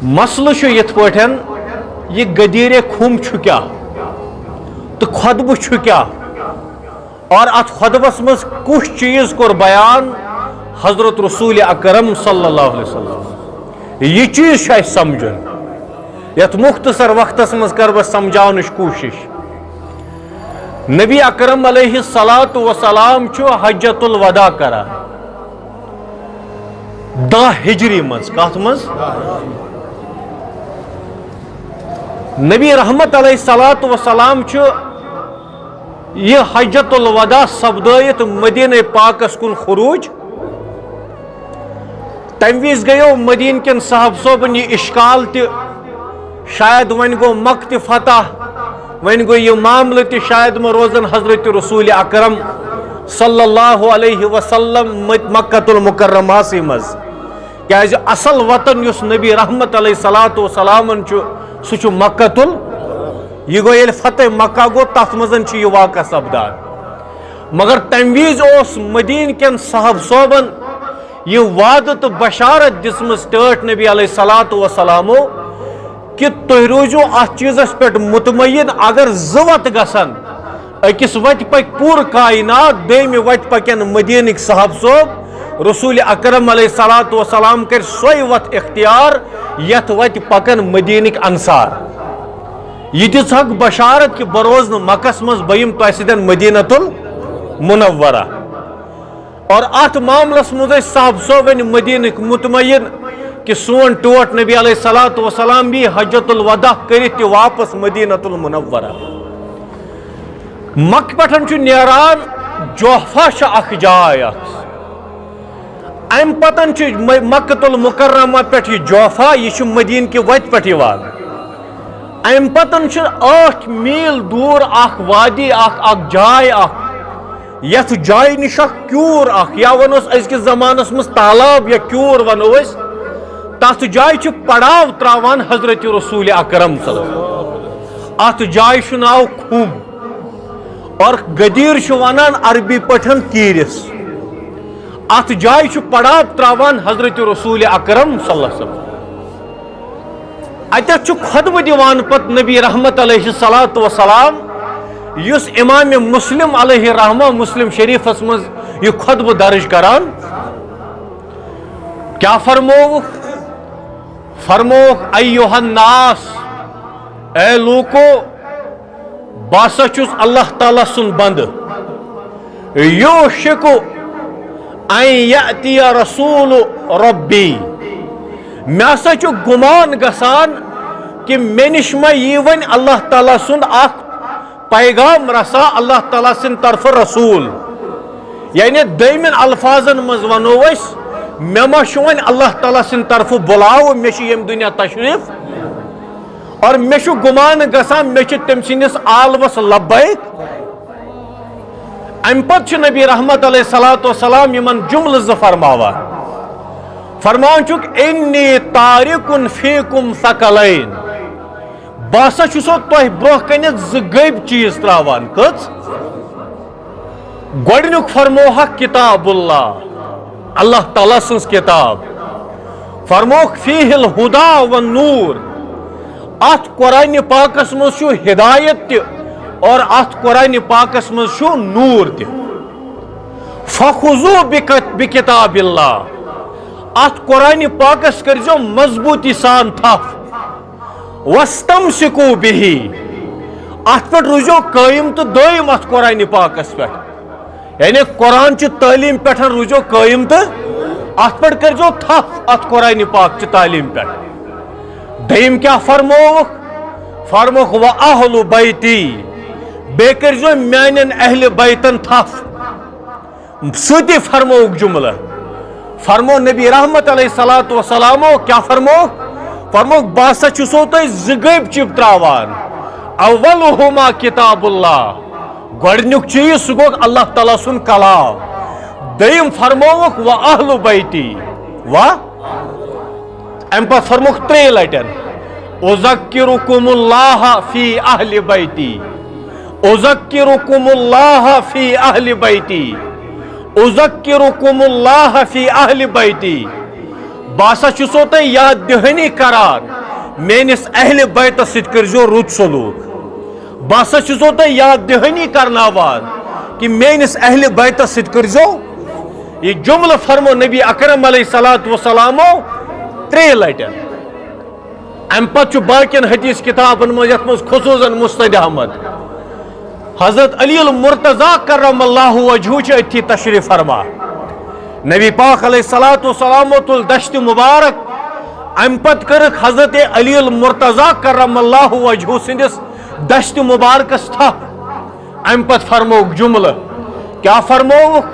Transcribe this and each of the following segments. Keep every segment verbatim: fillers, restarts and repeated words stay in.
مسلہٕ چھُ یِتھ پٲٹھۍ، یہِ غدیٖرِ خُم چھُ کیٛاہ تہٕ خطبہٕ چھُ کیٛاہ، اور اتھ خطبس منٛز کُس چیٖز کوٚر بیان حضرت رسول اکرم صلی اللہ علیہ وسلم؟ یہِ چیٖز چھُ اَسہِ سمجھُن۔ یتھ مختصر وقتس منٛز کرٕ بہٕ سمجھاونٕچ کوٗشش۔ نبی اکرم علیہ الصلوۃ والسلام چھُ حجۃ الوداع کران دَہ ہجری منٛز۔ کتھ منٛز؟ نبی رحمت علیہ الصلوۃ والسلام چھُ یہِ حجۃ الوداع سپدٲیِتھ مدینہ پاکس کُن خروج۔ تمہِ وِزِ گٔیو مدینہ کٮ۪ن صاحب صٲبن یہِ اشکال تہِ، شاید وۄنۍ گوٚو مکہ تہِ فتح، وۄنۍ گوٚو یہِ معاملہٕ تہِ، شاید ما روزن حضرت رسول اکرم صلی اللہ علیہ وسلم مت-، مکہ المکرمہ سٕے منٛز۔ کیازِ اصل وطن یُس نبی رحمت علیہ الصلوۃ والسلامن چھُ، سُہ چھُ مکہ ال-، یہِ گوٚو ییٚلہِ فتح مکہ گوٚو، تتھ منٛز چھُ یہِ واقعہ سپدان۔ مگر تمہِ وِزِ اوس مدینہ کٮ۪ن صاحب صٲبن یہِ وعدٕ تہٕ بشارت دِژمٕژ ٹٲٹھۍ نبی علیہ الصلوۃ والسلامو کہِ تُہۍ روٗزِو اتھ چیٖزس پٮ۪ٹھ مطمئن، اگر زٕ وتہٕ گژھن، أکِس وتہِ پکہِ پوٗرٕ کائنات، دوٚیمہِ وتہِ پکن مدینٕکۍ صاحب صٲب، رسول اکرم علیہ الصلوۃ والسلام کرِ سۄے وتھ اختیار، یتھ وتہِ پکن مدینٕکۍ انصار۔ یہِ دِژہکھ بشارت کہِ بہٕ روزٕ نہٕ مکس منٛز، بہٕ یِمہٕ تۄہہِ سۭتۍ مدینہ المنورہ۔ اور اتھ معاملس منٛز ٲسۍ صاحب صٲبن مدینٕکۍ مطمئن کہِ سون ٹوٹھ نبی علیہ الصلوۃ والسلام یی حجۃ الوداع کٔرِتھ تہِ واپس مدینہ المنورہ۔ مکہ پٮ۪ٹھ چھُ نیران، جحفہ چھِ اکھ جاے اکھ۔ امہِ پتن چھُ م-، مکہ المکرمہ پٮ۪ٹھ یہِ جحفہ، یہِ چھُ مدینہ کہِ وتہِ پٮ۪ٹھ یِوان۔ امہِ پتن چھُ ٲٹھ میٖل دوٗر اکھ وادی اکھ، اکھ جاے اکھ، یتھ جایہِ نِش اکھ کیوٗر اکھ، یا ونوس أزکِس زمانس منٛز تالاب یا کیوٗر ونو أسۍ، تتھ جایہِ چھُ پڑاو تراوان حضرت رسول اکرم صلی اللہ علیہ وسلم۔ اتھ جایہِ چھُ ناو خُم، اور غدیٖر چھُ ونان عربی پٲٹھۍ کیٖرِس۔ اتھ جایہِ چھُ پڑاو تراوان حضرت رسول اکرم صلی اللہ علیہ وسلم۔ اتٮ۪تھ چھُ خطبہٕ دِوان پتہٕ نبی رحمت علیہ الصلوۃ والسلام، یُس امام مسلم علیہ رحمہ مسلم شریفس منٛز یہِ خطبہٕ درج کران۔ کیٛاہ فرمووُکھ؟ فرمووُکھ، ایھا الناس، اے لوٗکو، بہٕ ہسا چھُس اللہ تعالیٰ سُنٛد بندٕ۔ یوشک ان یأتی رسول ربی، مےٚ ہسا چھُ گُمان گژھان کہِ مےٚ نِش ما یی وۄنۍ اللہ تعالیٰ سُنٛد اکھ پیغام رسا، اللہ تعالیٰ سٕنٛدِ طرفہٕ رسول۔ یعنی دوٚیمٮ۪ن الفاظن منٛز ونو أسۍ، مےٚ ما چھُ وۄنۍ اللہ تعالیٰ سٕنٛدِ طرفہٕ بُلاو، مےٚ چھُ ییٚمہِ دُنیا تشریف، اور مےٚ چھُ گُمان گژھان مےٚ چھُ تٔمۍ سٕنٛدِس عالمس لبیک۔ امہِ پتہٕ چھُ نبی رحمت علیہ الصلوۃ والسلام یِمن جملہٕ زٕ فرماوان۔ فرماوان چھُکھ، انی تارکن فیکم ثقلین، بہٕ ہسا چھُسو تۄہہِ برونٛہہ کنٮ۪تھ زٕ گٔبۍ چیٖز تراوان۔ کٔژ؟ گۄڈٕنیُک فرمووہکھ کتاب اللہ، اللہ تعالیٰ سٕنٛز کتاب۔ فرمووُکھ فیہ الہدی والنور، اتھ قرآن پاکس منٛز چھُ ہدایت تہِ اور اتھ قرآن پاکس منٛز چھُ نور تہِ۔ فخذوا بک-، بکتاب اللہ، اتھ قرآن پاکس کٔرزیو مضبوٗطی سان تھپھ۔ واستمسکوا بہ، اتھ پٮ۪ٹھ روٗزیو قٲیِم تہٕ دٲیِم اتھ قرآن پاکس پٮ۪ٹھ۔ یعنی قرآن چہِ تعلیٖم پٮ۪ٹھ روٗزیو قٲیِم تہٕ اتھ پٮ۪ٹھ کٔرزیو تھپھ اتھ قرآن پاک چہِ تعلیٖم پٮ۪ٹھ۔ دوٚیِم کیٛاہ فرمووُکھ؟ فرمووُکھ، و اہل بیتی، بیٚیہِ کٔرزیو میانٮ۪ن اہل بیتن تھپھ۔ سۭتی فرمووُکھ جملہٕ، فرمو نبی رحمت علیہ الصلوۃ والسلامو کیٛاہ فرمووُکھ؟ فرمووُکھ، بہٕ ہسا چھُسو تۄہہِ زٕ گٔبۍ چِپ تراوان، اولہما کتاب اللہ، گۄڈٕنیُک چیٖز سُہ گوٚو اللہ تعالیٰ سُنٛد کلام، دوٚیِم فرمووُکھ و اہل بیتی، و امہِ پتہٕ فرمووُکھ ترٛیٚیہِ لٹہِ، اذکرکم اللہ فی اہل بیتی، اذکرکم اللہ فی اہل بیتی، اذکرکم اللہ فی اہل بیتی۔ بہٕ ہسا چھُسو تۄہہِ یاد دِہٲنی کران، میٲنِس اہلِ بیتس سۭتۍ کٔرزیو رُت سلوٗک۔ بہٕ ہسا چھُسو تۄہہِ یاد دِہٲنی کرناوان کہِ میٲنِس اہلِ بیتس سۭتۍ کٔرزیو۔ یہِ جملہٕ فرمو نبی اکرم علیہ الصلوۃ والسلامو ترٛیٚیہِ لٹہِ۔ امہِ پتہٕ چھُ باقین حدیث کتابن منٛز، یتھ منٛز خصوصاً مسند احمد، حضرت علی المرتضی کرم اللہ وجہہ چھِ أتھی تشریف فرما۔ نبی پاک علیہ الصلوۃ والسلامو تُل دشت مبارک، امہِ پتہٕ کٔرٕکھ حضرت علی المرتضی کرم اللہ وجہہ سٕنٛدِس دشت مبارکس تھپھ۔ امہِ پتہٕ فرمووُکھ جملہٕ، کیٛاہ فرمووُکھ؟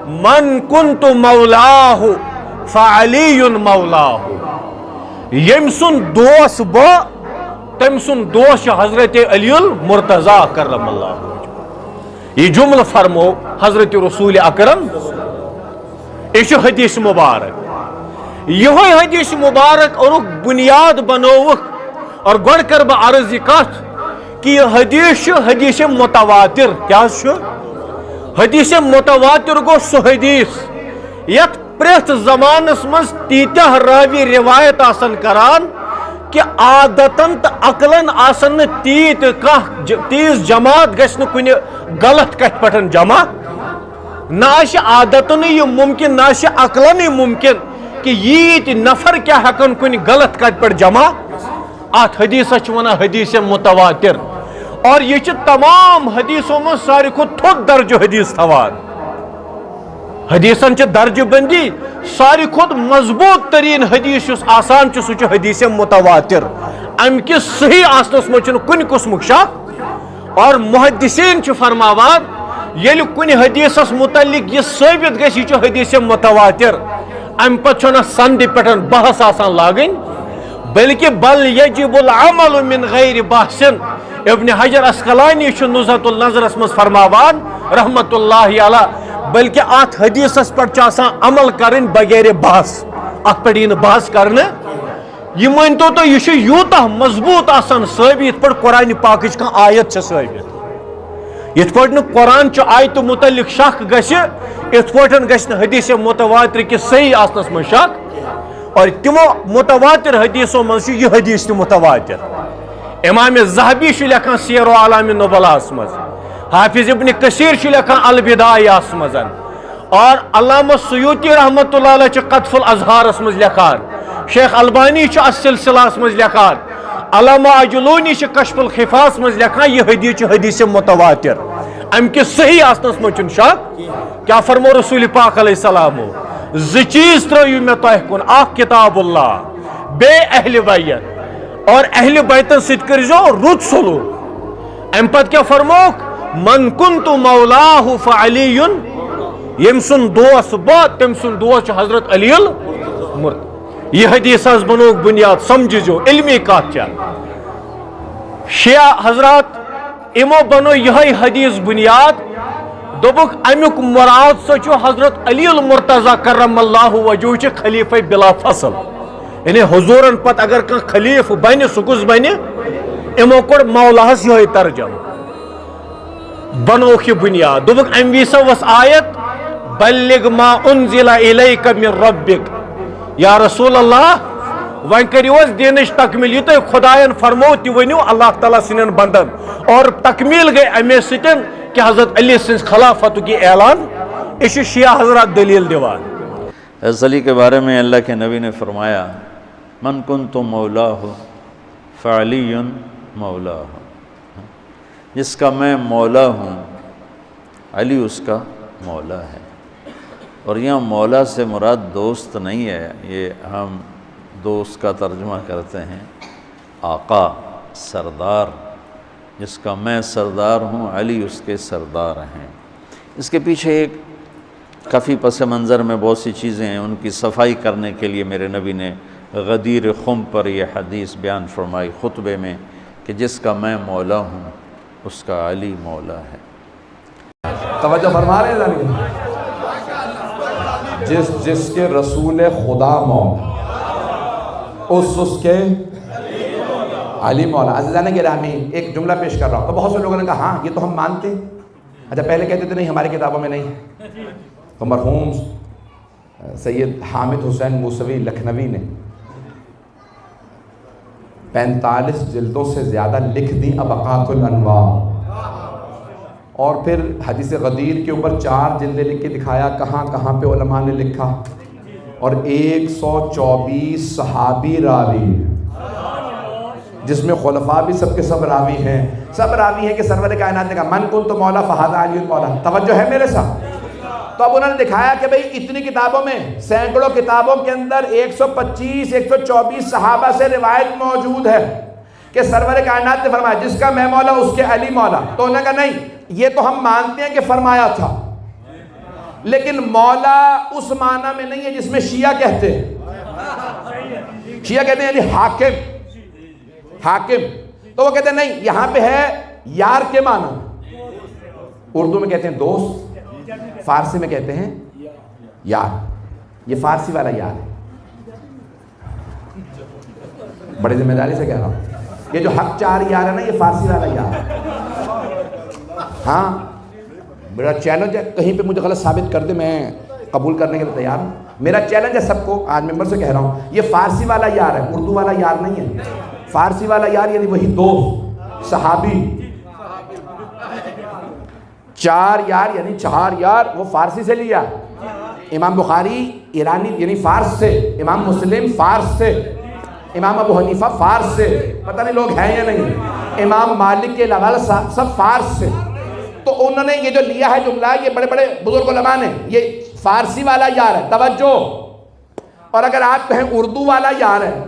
من کنت مولاہ فعلی مولاہ۔ ییٚمۍ سُنٛد دوس بہٕ، تٔمۍ سُنٛد دوس چھُ حضرت علی المرتضی کرم اللہ وجہہ۔ یہِ جملہٕ فرمو حضرت رسول اکرم۔ یہِ چھُ حدیث مبارک۔ یِہوٚے حدیث مبارک اوٚنُکھ بُنیاد بنووُکھ۔ اور گۄڈٕ کَرٕ بہٕ عرض یہِ کَتھ کہِ یہِ حدیث چھُ حدیث متواتر۔ کیٛاہ حظ چھُ؟ حدیث متواتر گوٚو سُہ حدیث یَتھ پرٛٮ۪تھ زمانس منٛز تیٖتیٛاہ راوی روایت آسن کران کہِ عادتن تہٕ عقلن آسن نہٕ تیٖتۍ کانٛہہ ج-، تیٖژ جماعت گژھِ نہٕ کُنہِ غلط کتھِ پٮ۪ٹھ جمع۔ نہ آسہِ عادتنٕے یہِ ممکن، نہ آسہِ عقلنٕے ممکن کہِ ییٖتۍ نفر کیٛاہ ہٮ۪کن کُنہِ غلط کتھِ پٮ۪ٹھ جمع۔ اتھ حدیثس چھِ ونان حدیث متواتر۔ اور یہِ چھِ تمام حدیثو منٛز ساروی کھۄتہٕ تھوٚد درجہٕ حدیث تھاوان۔ حدیثن چھِ درجہٕ بندی، ساروی کھۄتہٕ مضبوط ترین حدیث یُس آسان چھُ، سُہ چھُ حدیث متواتر۔ امہِ کِس صحیح آسنس منٛز چھُنہٕ کُنہِ قٕسمُک شک۔ اور محدثین چھِ فرماوان، ییٚلہِ کُنہِ حدیثس متعلق یہِ ثٲبت گژھِ، یہِ چھُ حدیث متواتر، امہِ پتہٕ چھُنہٕ اتھ سندِ پٮ۪ٹھ بحث آسان لاگٕنۍ، بلکہ بل یجب العمل من غیر بحث۔ ابن حجر عسقلانی چھُ نزہت النظرس منٛز فرماوان، رحمت اللہ علیہ، بلکہ اتھ حدیثس پٮ۪ٹھ چھُ آسان عمل کرٕنۍ بغیر بحث، اتھ پٮ۪ٹھ یی نہٕ بحث کرنہٕ۔ یہِ مٲنتو تُہۍ، یہِ چھُ یوٗتاہ مضبوٗط آسان ثٲبت، یِتھ پٲٹھۍ قرآنِ پاکٕچ کانٛہہ آیت چھےٚ ثٲبت۔ یِتھ پٲٹھۍ نہٕ قرآن چہِ آیتہِ مُتعلق شک گژھِ، یِتھ پٲٹھۍ گژھِ نہٕ حدیث متواتر کِس صحیح آسنس منٛز شک۔ اور تِمو متواتر حدیثو منٛز چھُ یہِ حدیث تہِ متواتر۔ امام ذہبی چھُ لیکھان سیر و اعلام نبلاہس منٛز، حافظ ابن کثیر چھُ لیکھان البدایہس منٛز، اور علامہ سیوطی رحمت اللہ علیہ چھُ قطف الازہارس منٛز لیکھان، شیخ البانی چھُ السلسلہس منٛز لیکھان، علامہ عجلونی چھُ کشف الخفاہس منٛز لیکھان، یہِ حدیث چھُ حدیث متواتر۔ امہِ کِس صحیح آسنس منٛز چھُنہٕ شک۔ کیٛاہ فرمو رسول پاک علیہ السلامو؟ زٕ چیٖز ترٲیِو مےٚ تۄہہِ کُن، اکھ کتاب اللہ، بیٚیہِ اہل بیت، اور اہل بیتن سۭتۍ کٔرزیو رُت سلوک۔ امہِ پتہٕ کیٛاہ فرمووُکھ؟ من کنت مولاه فعلی، ییٚمۍ سُنٛد دوس بہٕ، تٔمۍ سُنٛد دوس چھُ حضرت علی المرتضی۔ یہِ حدیث حظ بنووُکھ بُنیاد، سمجھزیو، علمی کتھ چھےٚ۔ شیعہ حضرات، یِمو بنوو یِہوٚے حدیث بُنیاد، دوٚپُکھ، اَمیُک مُراد سا چھُ حضرت علی المرتضی کرم اللہ وجہہ چھِ خلیفہ بلا فصل۔ یعنی حضوٗرن پتہٕ اگر کانٛہہ خلیفہٕ بنہِ، سُہ کُس بنہِ؟ یِمو کوٚر مولاہس یِہوٚے ترجمہٕ۔ بنووُکھ یہِ بُنیاد۔ دوٚپُکھ، اَمہِ وِزِ سا ؤژھ آیت، بلغ ما انزل الیک من ربک۔ یا رسول اللہ، وۄنۍ کٔرِو حظ دینٕچ تکمیل، یہِ تۄہہِ خدایَن فرموو تہِ ؤنِو، اللہ تعالیٰ سٕنٛدٮ۪ن بندن۔ اور تکمیل گٔے اَمے سۭتۍ کہ حضرت علی سٕنٛز خلافتُک یہِ اعلان۔ یہِ چھُ شیعہ حضرات دلیل دِوان۔ حضرت علی کے بارے میں اللہ کے نبی نے فرمایا، من کنت مولاه فعلی مولاه۔ جس کا میں مولا ہوں، علی اس کا مولا ہے۔ اور یہاں مولا سے مراد دوست نہیں ہے، یہ ہم دوست کا ترجمہ کرتے ہیں، آقا، سردار۔ جس کا میں سردار ہوں، علی اس کے سردار ہیں۔ اس کے پیچھے ایک کافی پس منظر میں بہت سی چیزیں ہیں، ان کی صفائی کرنے کے لیے میرے نبی نے غدیر خم پر یہ حدیث بیان فرمائی خطبے میں کہ جس کا میں مولا ہوں، اس کا علی مولا ہے۔ توجہ فرما رہے ہیں ذرا؟ جس، جس کے رسول خدا مولا، اس، اس کے علی مولا۔ عزیزان گرامی، ایک جملہ پیش کر رہا ہوں۔ تو بہت سے لوگوں نے کہا، ہاں، یہ تو ہم مانتے ہیں۔ اچھا، پہلے کہتے تھے، نہیں، ہماری کتابوں میں نہیں۔ تو مرحوم سید حامد حسین موسوی لکھنوی نے پینتالیس جلدوں سے زیادہ لکھ دی ابقات الانوار، اور پھر حدیث غدیر کے اوپر چار جلدیں لکھ کے دکھایا کہاں کہاں پہ علماء نے لکھا، اور ایک سو چوبیس صحابی راوی، جس میں خلفاء بھی سب کے سب راوی ہیں، سب راوی ہیں کہ سرور کائنات نے کہا، "من کنت مولا فہذا علی مولا۔" توجہ ہے میرے ساتھ؟ تو اب انہوں نے دکھایا کہ بھئی، اتنی کتابوں میں، سینکڑوں کتابوں کے اندر ایک سو پچیس، ایک سو چوبیس صحابہ سے روایت موجود ہے کہ سرور کائنات نے فرمایا، "جس کا میں مولا، اس کے علی مولا۔" تو انہوں نے کہا، "نہیں، یہ تو ہم مانتے ہیں کہ فرمایا تھا، لیکن مولا اس معنی میں نہیں ہے جس میں شیعہ کہتے ہیں۔" شیعہ کہتے ہیں، "یعنی حاکم، حاکم۔" تو وہ کہتے ہیں، "نہیں، یہاں پہ ہے یار کے معنی۔" اردو میں کہتے ہیں دوست، فارسی میں کہتے ہیں یار۔ یہ فارسی والا یار ہے، بڑے ذمہ داری سے کہہ رہا ہوں۔ یہ جو حق چار یار ہے نا، یہ فارسی والا یار ہے۔ ہاں، میرا چیلنج ہے، کہیں پہ مجھے غلط ثابت کر دے، میں قبول کرنے کے لیے تیار ہوں۔ میرا چیلنج ہے سب کو، آج ممبر سے کہہ رہا ہوں، یہ فارسی والا یار ہے، اردو والا یار نہیں ہے۔ فارسی والا یار یعنی وہی دوست، صحابی۔ چار یار یعنی چہار یار، وہ فارسی سے لیا۔ امام بخاری ایرانی یعنی فارس سے، امام مسلم فارس سے، امام ابو حنیفہ فارس سے، پتہ نہیں لوگ ہیں یا نہیں، امام مالک کے علاوہ سب، سب فارس سے۔ تو انہوں نے یہ جو لیا ہے جملہ، یہ بڑے بڑے بزرگ علماء نے، یہ فارسی والا یار ہے، توجہ۔ اور اگر آپ کہیں اردو والا یار ہے،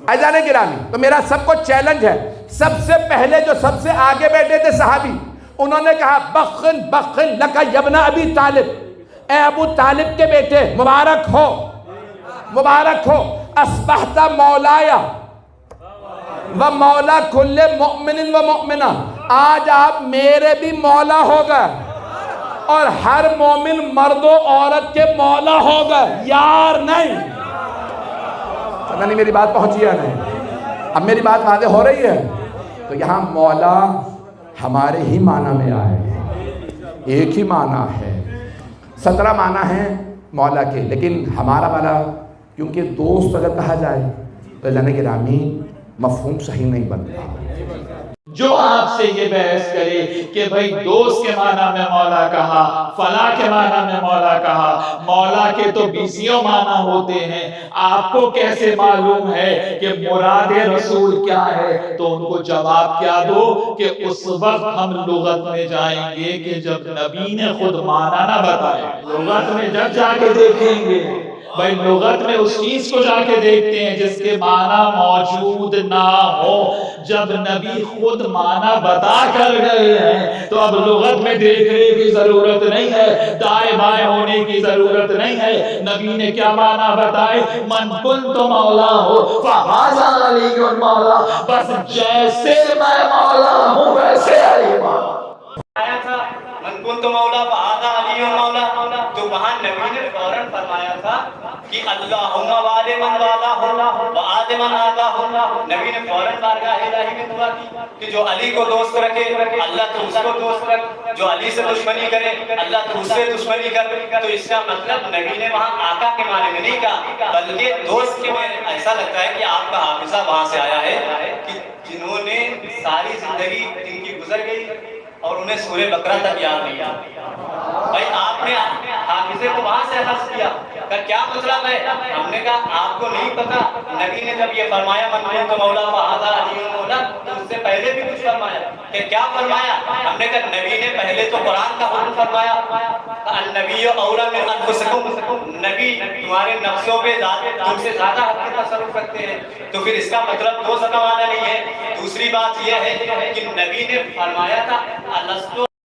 عزیزان گرامی، تو میرا سب کو چیلنج ہے، سب سے پہلے جو سب سے آگے بیٹھے تھے صحابی، انہوں نے کہا، "بخن بخن لک یبن ابی طالب۔" اے ابو طالب کے بیٹے، مبارک ہو، مبارک ہو، "اصبحت مولایا و مولا کل مؤمن و مؤمنہ۔" آج آپ میرے بھی مولا ہو گئے اور ہر مومن مرد و عورت کے مولا ہو گئے، یار نہیں۔ پتہ نہیں میری بات پہنچی یا نہیں۔ اب میری بات واضح ہو رہی ہے؟ تو یہاں مولا ہمارے ہی معنی میں آئے، ایک ہی معنی ہے، سترہ معنی ہیں مولا کے، لیکن ہمارا والا، کیونکہ دوست اگر کہا جائے تو عزیزان گرامی، مفہوم صحیح نہیں بنتا۔ جو آپ سے یہ بحث کرے کہ بھائی، دوست کے معنی میں مولا کہا، فلاں کے معنی میں مولا کہا، مولا کے تو بیسیوں معنی ہوتے ہیں، آپ کو کیسے معلوم ہے کہ مراد رسول کیا ہے؟ تو ان کو جواب کیا دو کہ اس وقت ہم لغت میں جائیں گے کہ جب نبی نے خود معنی نہ بتائے، لغت میں جب جا کے دیکھیں گے۔ بھائی، لغت میں اس چیز کو جا کے دیکھتے ہیں جس کے معنی موجود نہ ہو۔ جب نبی خود معنی بتا کر گئے ہیں تو اب لغت میں دیکھنے کی ضرورت نہیں ہے، دائیں بائیں ہونے کی ضرورت نہیں ہے۔ نبی نے کیا معنی بتائے؟ "من کنت مولا ہو فہذا علی مولا۔" بس جیسے میں مولا ہوں ویسے علی مولا۔ آیا تھا، "من کنت مولا فہذا علی مولا۔" تو وہاں نبی نے فوراً فرمایا تھا کہ "اللہم وال من والا ہو و آد من آدا ہو۔" نبی نے فوراً بارگاہ الہی میں دعا کی کہ جو علی کو دوست رکھے، اللہ تو اس کو دوست رکھ، جو علی سے دشمنی کرے، اللہ تو اس سے دشمنی کر۔ تو اس کا مطلب نبی نے وہاں آقا کے معنی میں نہیں کہا، بلکہ دوست کے معنی۔ ایسا لگتا ہے کہ آپ کا حافظہ وہاں سے آیا ہے کہ جنہوں نے ساری زندگی جن کی گزر گئی اور انہیں سورہ بقرہ تک یاد نہیں تھا۔ بھائی، آپ نے حافظے کو وہاں سے اخذ کیا، کا کیا مطلب ہے؟ ہم نے کہا، "آپ کو نہیں پتا؟" نبی نے جب یہ فرمایا، "من کنت مولا فہذا علی مولا"، تو اس سے پہلے بھی کچھ فرمایا۔ کہ کیا فرمایا؟ ہم نے کہا، نبی نے پہلے تو قرآن کا حکم فرمایا، "النبی اولا من انفسکم"، نبی تمہارے نفسوں پہ زیادہ، تم سے زیادہ حق کے تصرف رکھتے ہیں۔ تو پھر اس کا مطلب دوست کا معنی نہیں ہے۔ دوسری بات یہ ہے کہ نبی نے فرمایا تھا، "الست